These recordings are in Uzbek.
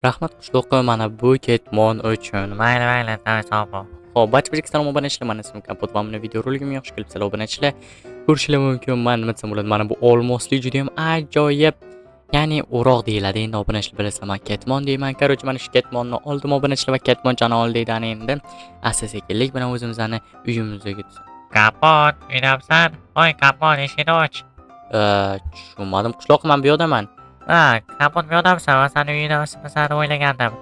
Rahmat, qishloqqa mana bu ketmon uchun. Mayli, mayli, tamam, sog' bo'l. Xo'p, barcha salom, obunachilar, mana ismim Kompot va mana videoroligimga xush kelibsizlar, obunachilar. Ko'rishinglar mumkin, man nima desam bo'ladi, mana bu olmosli juda ham ajoyib, ya'ni o'roq deyiladi. Endi obunachilar bilasizlar, man ketmon deyman. Короче, mana shu ketmonni oldim, obunachilar, va ketmonchani oldik endi. Asta-sekinlik bilan o'zimizni uyimizga Kompot, uydamisan? Voy, Kompot, eshikni och. Tushunmadim, qishloq, man bu yoqdaman. Ha, Kompot, bu yoqdamisan? Man seni uyidamisan deb o'ylagandim.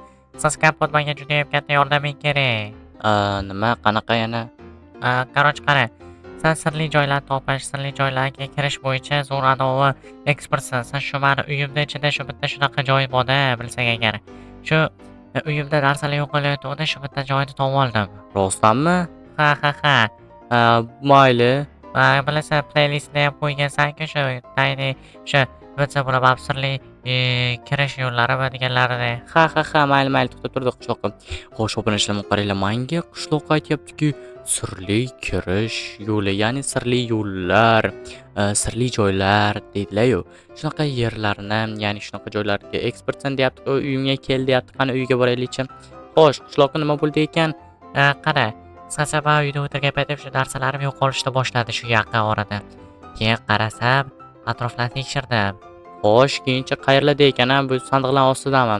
Siz, Kompot, menga juda ham katta yordaming kerak. Nima, qanaqa yana? Короче, qara. Sen sirli joylarni topish, sirli joylarga kirish bo'yicha zo'r anovi ekspertsan. Sen shu mani uyimda ichida shu bitta shunaqa joy bor-da, bilsang agar. Shu uyimda narsalar yo'qolayotganda shu bitta joyni topib oldim. Rostdanmi? Ha. Mayli. Va bilasan, playlistni ham qo'ygansan-ku, shu tayni o'sha nima desam bo'ladi, sirli kirish yo'llari va deganlarini. Ha, mayli, mayli, to'xtab turdi, qishloqqa. Xo'sh, obunachilar, qaranglar, manga qishloq aytyaptiki, sirli kirish yo'li, ya'ni sirli yo'llar, sirli joylar deydilar-yu. Shunaqa yerlarni, ya'ni shunaqa joylarga ekspertsan deyapti, uyimga kel deyapti. Qani, uyga boraylikchi. Xo'sh, qishloqqa nima bo'ldi ekan? Qara, qisqacha, man uyda o'tirgan paytim shu narsalarim yo'qolishni boshladi shu yaqin orada. Keyin qarasam, atroflarni tekshirdim. Xo'sh, keyincha qayerlarda ekan, a? Bu sandiqlar ostidami?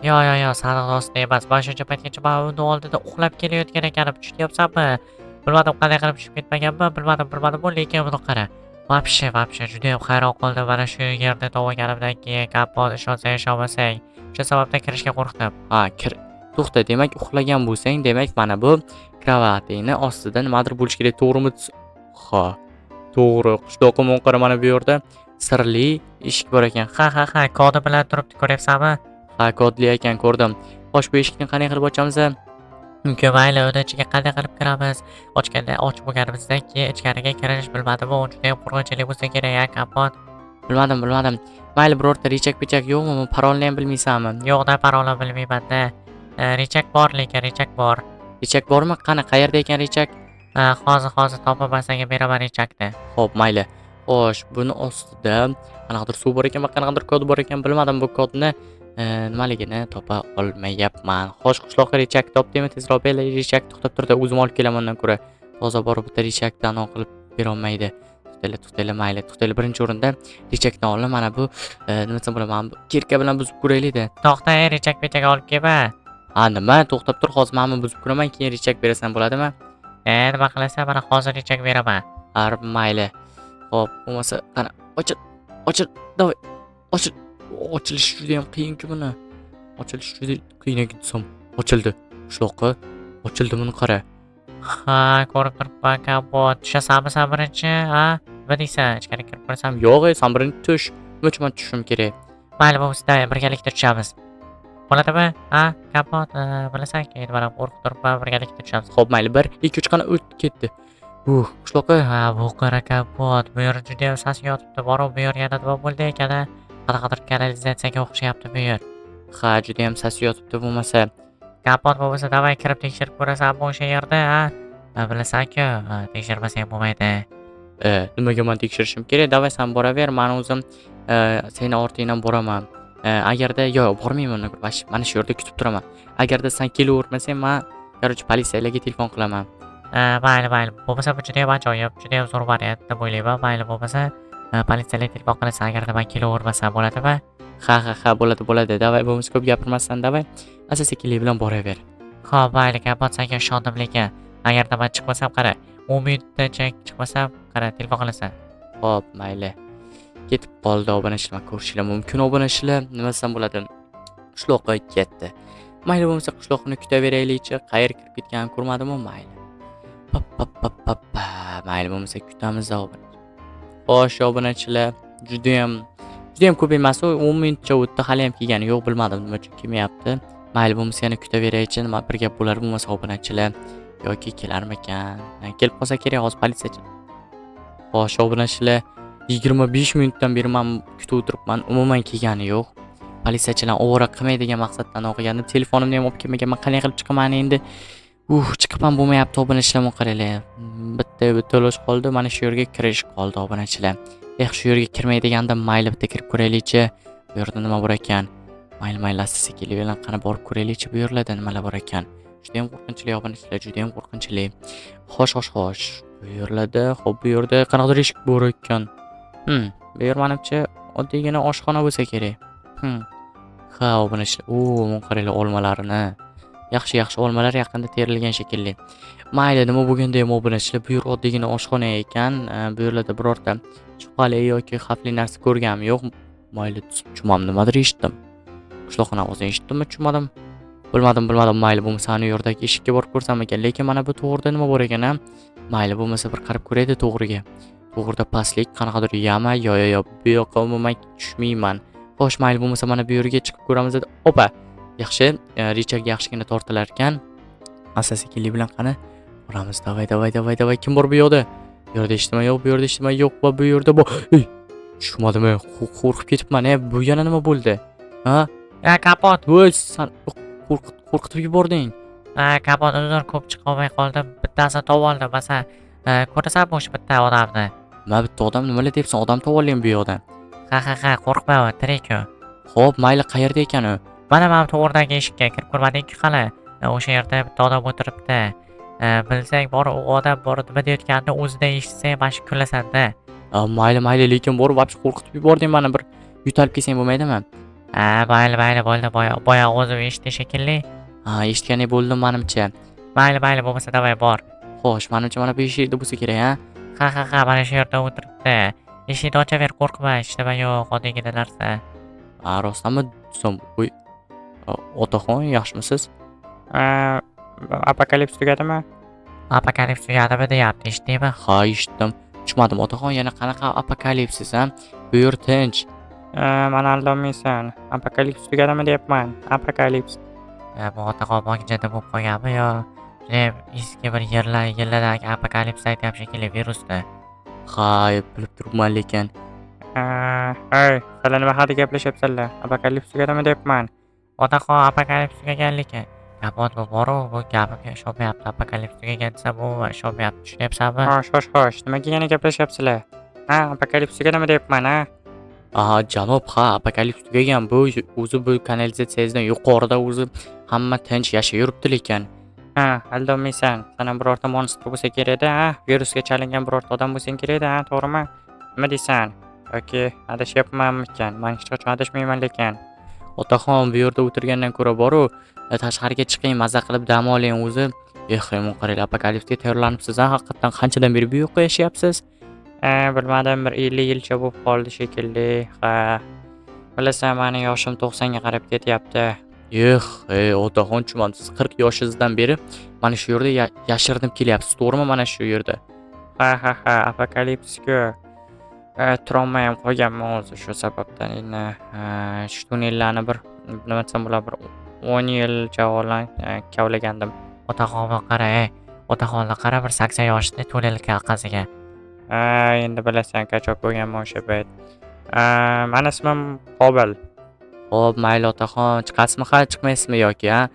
Yo, sandiq ostida emas. Man shuncha paytgacha man uni oldida uxlab kelayotgan ekanim, tushunyapsanmi? Bilmadim, qanday qilib tushib ketmaganman, bilmadim, bilmadim, lekin buni qara. Вообще, вообще juda ham hayron qoldim mana shu yerda topganimdan keyin, Kompot, ishonsang, ishonmasang. Shu sababdan kirishga qo'rqdim. Ha, kir. To'xta, demak, uxlagan bo'lsang, demak, mana bu kravatingni ostida nimadir bo'lishi kerak, to'g'rimi? Ha, to'g'ri. Qishloqqa qara, mana bu yerda sirli eshik bor ekan. Ha, kodi bilan turibdi, ko'ryapsanmi? Ha, kodli ekan, ko'rdim. Xo'sh, bu eshikni qanday qilib ochamiz? Mumkin, mayli, uni ichiga qanday qilib kiramiz? Ochganda, ochib bo'lganimizdan keyin ichkariga kirish, bilmadim, u juda ham qo'rqinchli bo'lsa kerak, a, Kompot. Bilmadim, bilmadim. Mayli, birorta рычаг-pichak yo'qmi? Parolni ham bilmaysanmi? Yo'q-da, parolni bilmayman-da. Рычаг bor lekin, рычаг bor. Рычаг bormi? Qani, qayerda ekan рычаг? Ha, hozir, hozir topib man senga beraman рычаг ni. Xo'p, mayli. Xo'sh, buni ostida qanaqadir suv bor ekan va qanaqadir kod bor ekan. Bilmadim, bu kodni nimaligini topa olmayapman. Xo'sh, qishloqqa рычаг topdingmi? Tezroq ber, рычаг to'xtab turdi. O'zim olib kelaman undan ko'ra. Toza borib bitta рычаг dan qilib berolmaydi. To'xtanglar, to'xtanglar, mayli. To'xtanglar, birinchi o'rinda рычаг dan olib, mana bu nima desam bo'ladi, mana bu кирка bilan buzib ko'raylik-da. To'xta, ey, рычаг pechak olib kelma. Ha, nima? To'xtab tur, hozir mana buni buzib ko'raman, keyin рычаг berasan bo'ladimi? E, nima qilasan? Mana hozir рычаг beraman. Har, mayli. Xo'p, bo'lmasa qani, ochil, ochil, давай, ochil. Ochilishi juda ham qiyin-ku buni. Ochilishi juda qiyin ekan desam, ochildi. Qishloqqa ochildi, buni qara. Ha, ko'rib turibman, Kompot. Tushasanmi sen birinchi, ha? Nima deysan? Ichkari kirib ko'rasan? Yo'q, ey, sen birinchi tush. Nima uchun man tushishim kerak? Mayli, bo'lmasa birgalikda tushamiz. Bo'ladimi? Ha, Kompot, bilasan-ku, endi mana qo'rqib turibman, birgalikda tushamiz. Xo'p, mayli, 1, 2, 3, qani, o't ketdi. Qishloqqa Ha, bu qara, Kompot, bu yer juda ham sasib yotibdi. Borib, bu yer yana nima bo'ldi ekan, a? Qanaqadir kanalizatsiyaga o'xshayapti bu yer. Ha, juda ham sasib yotibdi bo'lmasa. Kompot, bo'lmasa давай kirib tekshirib ko'rasanmi o'sha yerda, ha? Ha, bilasan-ku, ha, tekshirmasang bo'lmaydi. Nimaga man tekshirishim kerak? Давай, sen boraver, man o'zim seni ortingdan boraman. Agarda yo'q, bormayman undan ko'ra, mana shu yerda kutib turaman. Agarda sen kelavermasang, man, короче, politsiyalarga telefon qilaman. Ha, mayli, mayli. Bo'lmasa bu juda ham ajoyib, juda ham zo'r variant deb o'ylayman. Mayli, bo'lmasa, politsiyalarga telefon qilasan agarda man kelavermasam, bo'ladimi? Ha, bo'ladi, bo'ladi. Давай, bo'lmasa ko'p gapirmasdan, давай. Asta sekinlik bilan boraver. Xo'p, mayli, Kompot, senga ishondim lekin. Agarda man chiqmasam, qara, 10 minutdacha chiqmasam, qara, telefon qilasan. Xo'p, mayli. Ketib qoldi, obunachilar, ko'rishinglar mumkin, obunachilar. Nima desam bo'ladi? Qishloqqa ketdi. Mayli, bo'lmasa qishloqni kutaveraylikchi. Qayerga kirib ketganini ko'rmadim-u, mayli. Pap pap pap pap pa. Mayli, bo'lmasa kutamiz, obunachi. Xo'sh, obunachilar, judayam judayam ko'p emas, u 10 minutcha o'tdi, hali ham kelgani yo'q, bilmadim nima uchun kelmayapti. Mayli, bo'lmasa yana kutaveraychi, nima bir gap bo'lar bo'lmasa, obunachilar, yoki kelarmikan? Kelib qolsa kerak hozir politsiyachi. Xo'sh, obunachilar, 25 minutdan beri man kutib o'tiribman, umuman kelgani yo'q. Politsiyachilar ovora qilmay degan maqsaddan o'qigandim. Telefonimni ham olib kelmaganman. Qanday qilib chiqaman endi? Chiqib ham bo'lmayapti, obunachilar, qaranglar. Bitta bitta ulosh qoldi. Mana shu yerga kirish qoldi, obunachilar. Eh, shu yerga kirmay degandim, mayli, bitta kirib ko'raylikchi. Bu yerda nima bor ekan? Mayli, mayli, asta sekinlik bilan qani borib ko'raylikchi bu yerlarda nimalar bor ekan. Judayam qo'rqinchli, obunachilar, judayam qo'rqinchli. Xo'sh, xo'sh, xo'sh. Bu yerlarda, xo'p, bu yerda qanaqadir eshik bor ekan. Bu yer manimcha oddiygina oshxona bo'lsa kerak. Ha, obunachilar, o, buni qaranglar olmalarini. Yaxshi, yaxshi olmalar yaqinda terilgan shekilli. Mayli, nima bo'lganda ham, obunachilar, bu yer oddiygina oshxona ekan. Bu yerlarda birorta shubhali yoki xavfli narsa ko'rganim yo'q. Mayli, tushunmadim, nimadir eshitdim. Qishloqni ovozini eshitdimmi, tushunmadim. Bilmadim, bilmadim. Mayli, bo'lmasa ana yerdagi eshikka borib ko'rsam ekan. Lekin mana bu to'g'rida nima bor ekan, a? Mayli, bo'lmasa bir qarab ko'rayda to'g'riga. To'g'rida pastlik, qanaqadir яма, yo, yo, yo, bu yoqqa umuman tushmayman. Xo'sh, mayli, bo'lmasa mana bu yerga chiqib ko'ramiz. Opa. Yaxshi, рычаг yaxshigina tortilar ekan. Asta sekinlik bilan qani boramiz. Давай, давай, давай, давай. Kim bor bu yoqda? Bu yerda hech nima yo'q, bu yerda hech nima yo'q va bu yerda bor. Ey, tushunmadim, ey, qo'rqib ketibman, e. Bu yana nima bo'ldi? Ha? Ya, Kapot. Voy, san qo'rqitib yubording. Ha, Kapot, uzr, ko'p chiqolmay qoldim. Bittasini topib oldim. Masalan, ko'rasanmi o'sha bitta odamni? Nima bitta odam, nimalar deyapsan? Odam topib olding bu yoqdan. Ha, qo'rqma, u tirik u. Xo'p, mayli, qayerda ekan u? Mana bu to'g'ridagi eshikka kirib ko'rmading-ku hali. O'sha yerda bitta odam o'tiribdi. Bilsang bor, u odam bor nima deyotganini o'zidan eshitsang, mana shu kulasan-da. A, mayli, mayli, lekin borib вообще qo'rqitib yubording mani, bir yo'talib kelsang bo'lmaydimi? Ha, mayli, mayli, bo'ldi, boya o'zim eshitding shekilli. Ha, eshitgandek bo'ldim manimcha. Mayli, mayli, bo'lmasa давай bor. Xo'sh, manimcha mana bu eshikda bo'lsa kerak, ha? Ha, mana shu yerda o'tiribdi. Eshikni ochaver, qo'rqma, hech nima yo'q, oddiygina narsa. Ha, rostdanmi? Desam, voy, otaxon, yaxshimisiz? Apokalips tugadimi? Apokalips tugadimi deyapti, eshitdingmi? Ha, eshitdim. Tushunmadim, otaxon, yana qanaqa apokalipsis, a? Bu yer tinch. Mani aldolmaysan. Apokalips tugadimi deyapman. Apokalips. Bu otaxon mo'jiza bo'lib qolganmi yo judayam eski bir yerlar yillardagi apokalips aytyapti shekilli virusni. Ha, bilib turibman lekin. Ey, sizlar nima haqida gaplashyapsizlar? Apokalips tugadimi deyapman. Otaxon, apokalips tugagan lekin. Kapot, bu boru, bu gapimga ishonmayapti. Apokalips tugagan desam, umuman ishonmayapti. Tushunyapsanmi? Xo'sh, xo'sh, xo'sh. Nimaga yana gaplashyapsizlar? Ha, apokalips tugadimi deyapman, ha? Aha, janob, ha, apokalips tugagan. Bu o'zi bu kanalizatsiyasidan yuqorida o'zi hamma tinch yashab yuribdi lekin. Ha, aldolmaysan. San ham birorta monstr bo'lsa kerakda, ha? Virusga chalingan birorta odam bo'lsang kerakda, ha, to'g'rimi? Nima deysan? Yoki adashyapmanmikan? Men hech qachon adashmayman lekin. Otaxon, bu yerda o'tirgandan ko'ra boru, tashqariga chiqing, maza qilib dam oling o'zi. Eh, mana qaranglar, apokalipsga tayyorlanibsiz, a? Haqiqatdan qanchadan beri bu yoqqa yashayapsiz? Bilmadim, bir 50 yilcha bo'lib qoldi shekilli. Ha. Bilasan, mani yoshim 90 ga qarab ketyapti. Eh, ey, otaxon, tushunmadim. Siz 40 yoshingizdan beri mana shu yerda yashirinib kelyapsiz, to'g'rimi mana shu yerda? Ha, apokalipsku. Turolmay ham qolganman o'zi shu sababdan endi. Shu tunnellarni bir nima desam bo'ladi, bir 10 yilcha oldin kavlagandim. Otaxonni qara, ey. Otaxonni qara, bir 80 yoshda tunnel qaziga. Ha, endi bilasan, качок bo'lganman o'sha payt. Mani ismim Qobil. Xo'p, mayli otaxon, chiqasizmi hali, chiqmaysizmi yoki, ha?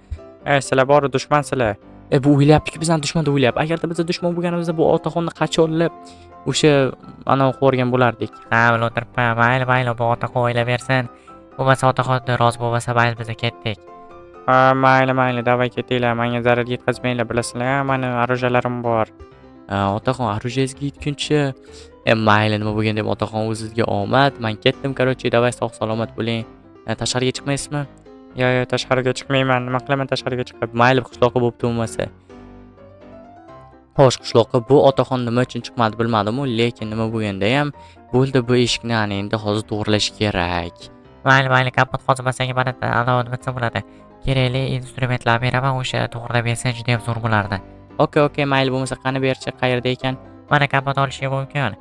Ey, sizlar bor dushmansizlar. E, bu o'ylayaptiki, bizani dushman deb o'ylayapti. Agarda biz dushman bo'lganimizda bu otaxonni qachonlab o'sha anavi qilib yuborgan bo'lardik. Ha, bilib o'tiribman. Mayli, mayli, bu otaxon o'ylaversin. Bo'lmasa otaxon rozi bo'lmasa, mayli, biz ketdik. Ha, mayli, mayli, давай ketinglar. Menga zarar yetkazmanglar, bilasizlar, mani оружия larim bor. Ha, otaxon, оружие ngizga yetguncha, mayli, nima bo'lganda ham otaxon, o'zizga omad. Man ketdim, короче, давай, sog' salomat bo'ling. Tashqariga chiqmaysizmi? Yo'q, yo'q, tashqariga chiqmayman. Nima qilaman tashqariga chiqib? Mayli, qishloqqa bo'pti bo'lmasa. Xo'sh, qishloqqa bu otaxon nima uchun chiqmadi bilmadim-u, lekin nima bo'lganda ham bo'ldi, bu eshikni ana endi hozir to'g'rilash kerak. Mayli, mayli, Kapot, hozir man senga mana anavi nima desam bo'ladi. Kerakli instrumentlar beraman, o'sha to'g'rilab bersang juda ham zo'r bo'lardi. Okey, okey, mayli bo'lmasa qani berchi, qayerda ekan? Mana, Kapot, olishing mumkin.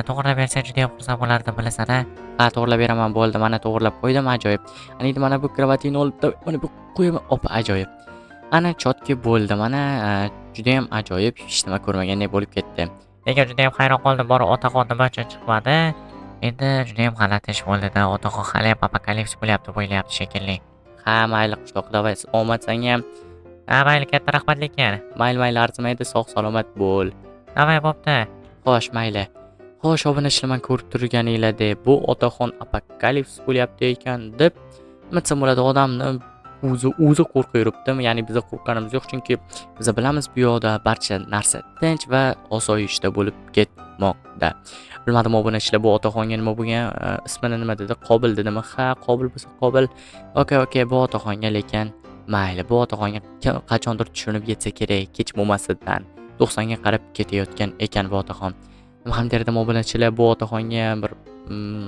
To'g'rilab bersang juda ham xursand bo'lardim, bilasan, a? Ha, to'g'rilab beraman, bo'ldi. Mana to'g'rilab qo'ydim, ajoyib. Ana endi mana bu kravatingni olib, mana bu qo'yaman. Opa, ajoyib. Ana чётко bo'ldi. Mana juda ham ajoyib, hech nima ko'rmagandek bo'lib ketdi. Lekin juda ham hayron qoldim, bor otaxon nima uchun chiqmadi? Endi juda ham g'alati ish bo'ldi-da. Otaxon hali ham apokalips bo'lyapti, deb o'ylayapti shekilli. Ha, mayli qishloq, давай, omad senga ham. Ha, mayli, katta rahmat lekin. Mayli, mayli, arzimaydi, sog' salomat bo'l. Давай, bo'pti. Xo'sh, mayli. Xo'sh, obunachilar, man ko'rib turganinglardek, bu otaxon apokalips bo'lyapti ekan deb Nima desam bo'ladi, odamni o'zi qo'rqib yuribdi. Ya'ni biza qo'rqqanimiz yo'q, chunki biza bilamiz, bu yoqda barcha narsa tinch va osoyishta bo'lib ketmoqda. Bilmadim, obunachilar, bu otaxonga nima bo'lgan, ismini nima dedi? Qobil dedimi? Ha, Qobil bo'lsa Qobil. Okey, bu otaxonga lekin mayli, bu otaxonga qachondir tushunib yetsa kerak, kech bo'lmasidan. 90 ga qarab ketayotgan ekan bu otaxon. Nima ham derdim, obunachilar, bu otaxonga bir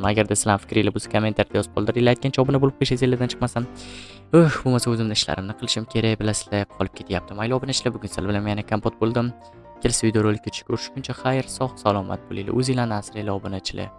agarda sizlarning fikringlar bo'lsa, kommentariyada yozib qoldiringlar. Aytgancha, obuna bo'lib qo'yish esinglardan chiqmasin. Bo'lmasa o'zimni ishlarimni qilishim kerak, bilasizlar, qolib ketyapti. Mayli, obunachilar, bugun sizlar bilan yana Kompot bo'ldim. Kelasi videorolikka ko'rishguncha xayr, sog' salomat bo'linglar. O'zinglarni asranglar, obunachilar.